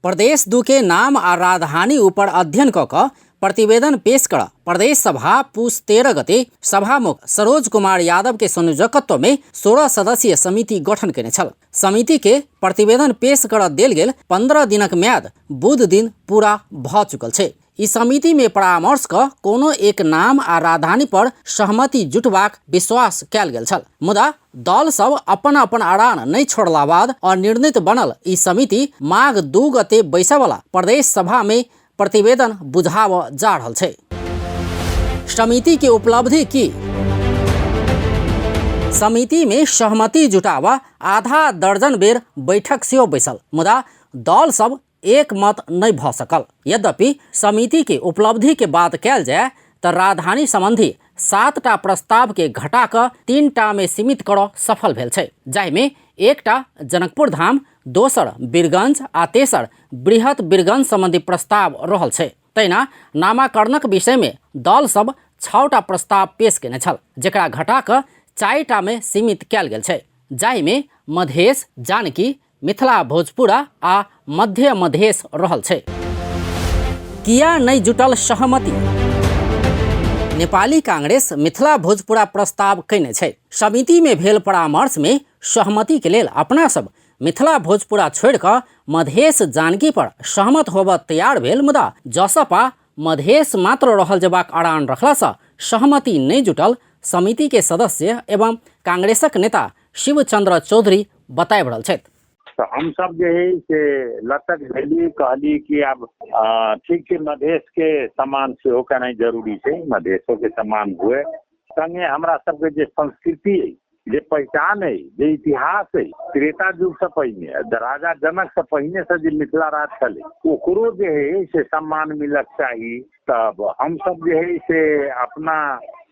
प्रदेश 2 के नाम आ राजधानी ऊपर अध्ययन क कऽ प्रतिवेदन पेश कर प्रदेश सभा पुस 13 गते सभामुख सरोज कुमार यादव के संयोजकत्व में 16 सदस्यीय समिति गठन केने छल। समिति के प्रतिवेदन पेश कर देल गेल 15 दिनक म्याद बुध दिन पूरा भ चुकल छै। ई समिति में परामर्श क कोनो एक नाम आ राजधानी पर सहमति जुटबाक विश्वास कयल गेल छल, मुदा दल सब अपन अपन अड़ान नहि छोड़ला बाद अनिर्णित बनल ई समिति माघ 2 गते बैसयवला प्रदेश सभा में प्रतिवेदन बुझाव जा रहल छै। समिति के उपलब्धि की? समिति में सहमति जुटावा आधा दर्जन बेर बैठक सेहो बैसल, मुदा दल सब एक मत नहि भऽ सकल। यद्यपि समिति के उपलब्धि के बात कयल जाय तऽ राजधानी संबंधी 7टा प्रस्ताव के घटा कऽ 3टा में सीमित करऽ सफल भेल छै, जाहिमे एकटा जनकपुर धाम, दोसर बीरगंज आ तेसर बृहत बीरगंज संबंधी प्रस्ताव रहल छै। तहिना नामाकरणक विषय में दल सब 6टा प्रस्ताव पेश केने छल, जेकरा घटा कऽ 4टा में सीमित कयल गेल छै, जाहिमे मधेश, जानकी, मिथिला भोजपुरा आ मध्य मधेश रहल छै। किया नहि जुटल सहमति? नेपाली कांग्रेस मिथिला भोजपुरा प्रस्ताव कयने छै। समिति में भेल परामर्श में सहमति के लेल अपना सब मिथिला भोजपुरा छोड़ि कऽ मधेश जानकी पर सहमत होबऽ तैयार भेल, मुदा जसपा मधेश मात्र रहल जेबाक अड़ान रखलासँ सहमति नहि जुटल समिति के सदस्य एवं कांग्रेसक नेता शिवचंद्र चौधरी बताबि रहल छथि। तऽ हमसब जे है से लटक भेली, कहली कि आब ठीक छै, मधेश के सम्मान सेहो केनाइ जरूरी छै, मधेशो के सम्मान हुए, संगे हमरा सबके जे संस्कृति अइ, जे पहचान अइ, जे इतिहास अइ, त्रेता युग से पहिने, राजा जनक से पहिने से जे मिथिला राज छलै, ओकरो जे है से सम्मान मिलक चाही। तब हमसब जे है से अपना,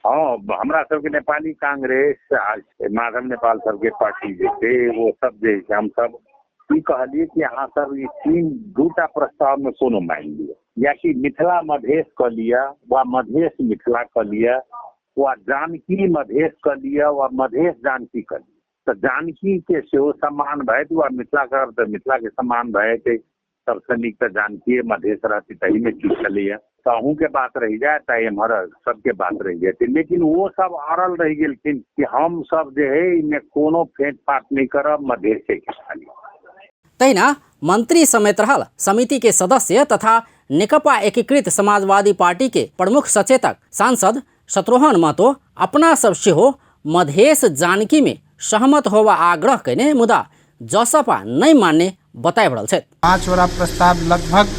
हँ, हमरा सबके नेपाली कांग्रेस आ माधव नेपाल सबके पार्टी जे छै ओ सब जे है से हमसब ई कहलियै कि अहाँ सब ई 2टा प्रस्ताव में कोनो मानि लिअ, या कि मिथिला मधेश कऽ लिअ, वा मधेश मिथिला कऽ लिअ, वा जानकी मधेश कऽ लिअ, वा मधेश जानकी कऽ लिअ, तऽ जानकी के सेहो सम्मान भए जेतै, वा मिथिला करब तऽ मिथिला के सम्मान भए जेतै। सबसँ नीक तऽ जानकीए मधेश रहतै, तहीमे ठीक छलैए, तऽ अहूँके बात रहि जायत आ एम्हर सबके बात रहि जेतै। लेकिन ओ सब अड़ल रहि गेलखिन कि हम सब जे है एहिमे कोनो फेंट फाट नहि करब, मधेशे के खाली। तहिना मंत्री समेत रहल समिति के सदस्य तथा नेकपा एकीकृत समाजवादी पार्टी के प्रमुख सचेतक सांसद शत्रुघ्न महतो अपना सब सेहो मधेश जानकी में सहमत होवा आग्रह कयने, मुदा जसपा नहि मान्य बताबि रहल छथि। 5वटा प्रस्ताव लगभग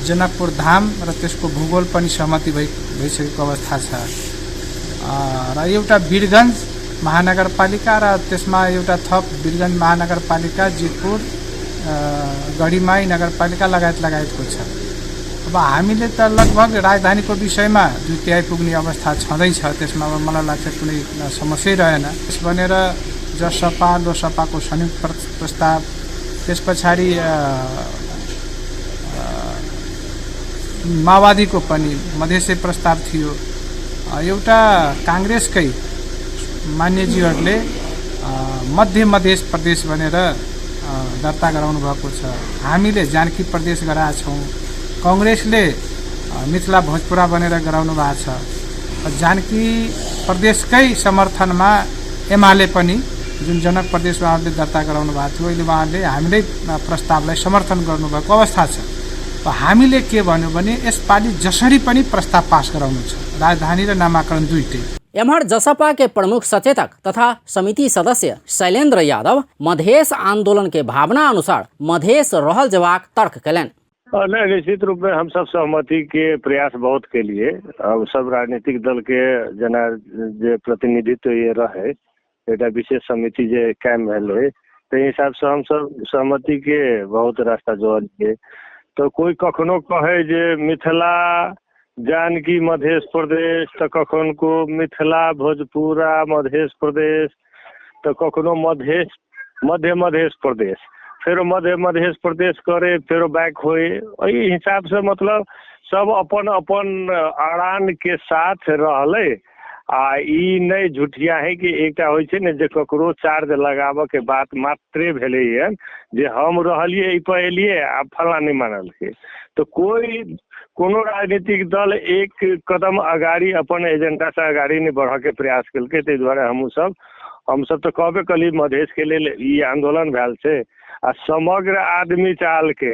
जनकपुर धाम र त्यसको भूगोल पनि सहमति भइसकेको अवस्था छ र एउटा वीरगञ्ज महानगरपालिका र त्यसमा एउटा थप वीरगञ्ज महानगरपालिका, जितपुर, गढीमाई नगरपालिका लगायत लगायतको छ। अब हामीले त लगभग राजधानीको विषयमा दुई तिहाई पुग्ने अवस्था छँदैछ, त्यसमा अब मलाई लाग्छ कुनै समस्यै रहेन। त्यस भनेर जसपा लोसपाको संयुक्त प्रस्ताव, त्यस पछाडि माओवादीको पनि मधेसै प्रस्ताव थियो। एउटा काङ्ग्रेसकै मान्यजीहरूले मध्य मधेस प्रदेश भनेर दर्ता गराउनु भएको छ। हामीले जानकी प्रदेश गराएका छौँ, कङ्ग्रेसले मिथिला भोजपुरा भनेर गराउनु भएको छ। जानकी प्रदेशकै समर्थनमा एमाले पनि जुन जनक प्रदेश उहाँहरूले दर्ता गराउनु भएको थियो, अहिले उहाँहरूले हामीलै प्रस्तावलाई समर्थन गर्नुभएको अवस्था छ। हामीले के भन्यो भने यसपालि जसरी पनि प्रस्ताव पास गराउनु छ, राजधानी र नामाकरण दुईटै। एम्हर जसपा के प्रमुख सचेतक तथा समिति सदस्य शैलेंद्र यादव मधेश आंदोलन के भावना अनुसार मधेश रहल जेबाक तर्क कयलनि। नहीं, निश्चित रूप में हम सब सहमति के प्रयास बहुत के लिए अब सब राजनीतिक दल के जना जे प्रतिनिधित्व ये रहे, एकटा विशेष समिति जे कायम भेल रहे, ताहि हिसाब से हम सब सहमति के बहुत रास्ता जोड़लिए। तो कोई कखनो कहे जे मिथिला जानकी मधेश प्रदेश, तो कखन को मिथिला भोजपुरा मधेश प्रदेश, तो कखनो मधेश मध्य मधेश प्रदेश, फेरो मध्य मधेश प्रदेश करे, फेरो बैक होए। एहि हिसाब से सब अपन अपन अड़ान के साथ रहलै। आ ई नहि झुठिया है कि एकटा होइ छै ने जे ककरो चार्ज लगाबऽके बात मात्रे भेलैए जे हम रहलियै एहि पर एलियै आ फलाँ नहि मानलकै। तऽ कोइ कोनो राजनीतिक दल एक कदम अगाड़ी अपन एजेंडासँ अगाड़ी नहि बढ़ऽके प्रयास केलकै। ताहि दुआरे हमहूँ सब हमसब तऽ कहबे कली मधेशके लेल ई आंदोलन भेल छै आ समग्र आदमी चाहलकै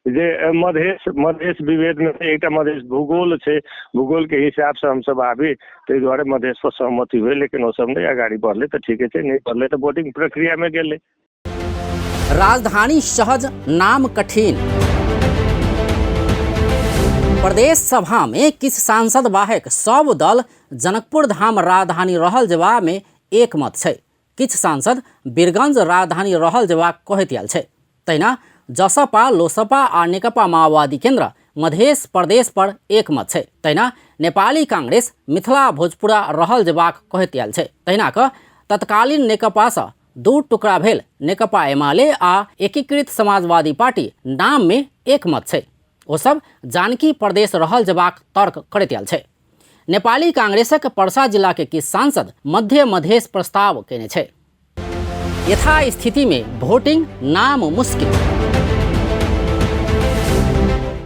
जे मधेश मधेश विभेदमे एकटा मधेश भूगोल छै, भूगोलके हिसाबसँ हमसब आबी, ताहि दुआरे मधेश पर सहमति भेल, लेकिन ओसब नहि अगाड़ी बढ़लै तऽ ठीके छै, नहि बढ़लै तऽ वोटिंग प्रक्रियामे गेलै। राजधानी सहज नाम कठिन। प्रदेश सभा में किछु सांसद बाहेक सब दल जनकपुर धाम राजधानी रहल जेबा में एकमत छै। किछु सांसद वीरगंज राजधानी रहल जेबाक कहैत आयल छै। तहिना जसपा, लोसपा आ नेकपा माओवादी केंद्र मधेश प्रदेश पर एकमत छै। तहिना नेपाली कांग्रेस मिथिला भोजपुरा रहल जेबाक कहैत आयल छै। तहिना क तत्कालीन नेकपा सँ दू टुकड़ा भेल नेकपा एमाले आ एकीकृत समाजवादी पार्टी नाम में एकमत छै। ओ सब जानकी प्रदेश रहल जेबाक तर्क करैत आयल छै। नेपाली कांग्रेसक परसा जिला के किछु सांसद मध्य मधेश प्रस्ताव केने छै। यथास्थिति में वोटिंग नाम मुश्किल।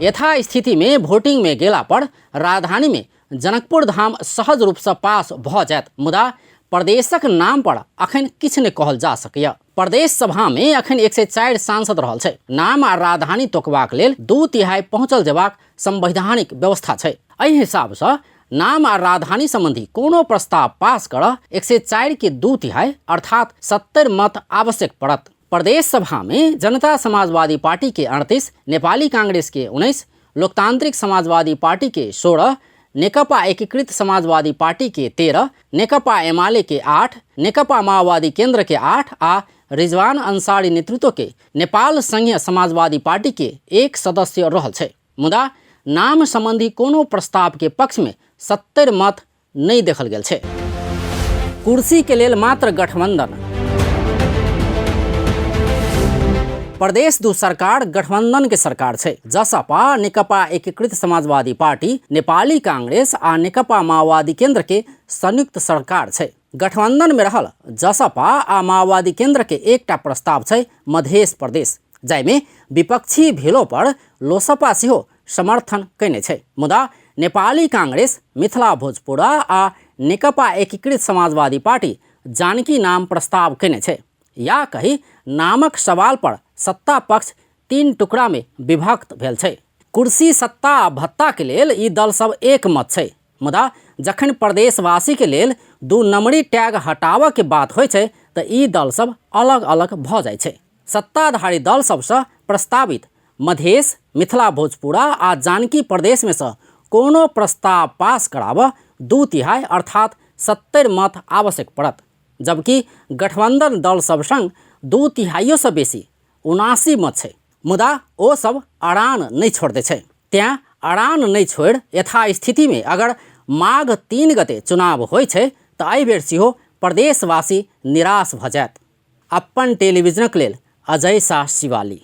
यथास्थिति में वोटिंग में गेला पर राजधानी में जनकपुर धाम सहज रूप से पास भ जायत, मुदा प्रदेशक नाम पर अखन किछु नहि कहल जा सकैए। प्रदेश सभा में अखन 104 सांसद रहल छै। नाम आ राजधानी तोकबाक लेल 2/3 पहुंचल जेबाक संवैधानिक व्यवस्था छै। एहि हिसाब से नाम आ राजधानी संबंधी कोनो प्रस्ताव पास कर 104 के 2/3 अर्थात 70 मत आवश्यक पड़त। प्रदेश सभा में जनता समाजवादी पार्टी के 38, नेपाली कांग्रेस के 19, लोकतांत्रिक समाजवादी पार्टी के 16, नेकपा एकीकृत समाजवादी पार्टी के 13, नेकपा एमाले के 8, नेकपा माओवादी केंद्र के 8 आ रिजवान अंसारी नेतृत्व के नेपाल संघीय समाजवादी पार्टी के 1 सदस्य रहल छै। मुदा नाम संबंधी कोनो प्रस्ताव के पक्ष में 70 मत नहीं देखल गेल छै। कुर्सी के लेल मात्र गठबंधन। प्रदेश दू सरकार गठबंधन के सरकार छै। जसपा, नेकपा एकीकृत समाजवादी पार्टी, नेपाली कांग्रेस आ नेकपा माओवादी केंद्र के संयुक्त सरकार छै। गठबंधन में रहल जसपा आ माओवादी केंद्र के एकटा प्रस्ताव छै मधेश प्रदेश, जाहिमे विपक्षी भेलो पर लोसपा सेहो समर्थन कयने छै। मुदा नेपाली कांग्रेस, मिथिला भोजपुरा आ नेकपा एकीकृत समाजवादी पार्टी जानकी नाम प्रस्ताव कयने छै। या कही नामक सवाल पर सत्ता पक्ष 3 टुकड़ा में विभक्त भेल छै। कुर्सी, सत्ता आ भत्ता के लेल ई दल सब एकमत छै। मुदा जखन प्रदेशवासी के लेल 2 नंबरी टैग हटाबऽ के बात होइ छै तऽ ई दल सब अलग अलग भऽ जाइ छै। सत्ताधारी दल सबसँ प्रस्तावित मधेश, मिथिला भोजपुरा आ जानकी प्रदेश में सँ कोनो प्रस्ताव पास कराबऽ 2/3 अर्थात 70 मत आवश्यक पड़त, जबकि गठबंधन दल सब संग 2/3 सँ बेसी 79 मत छै। मुदा ओ सब अड़ान नहि छोड़ दै छै। तें अड़ान नहि छोड़ि यथास्थिति में अगर माघ 3 गते चुनाव होइ छै तऽ एहि बेर सेहो प्रदेशवासी निराश भऽ जायत। अपन टेलीविजनक लेल अजय शाह शिवाली।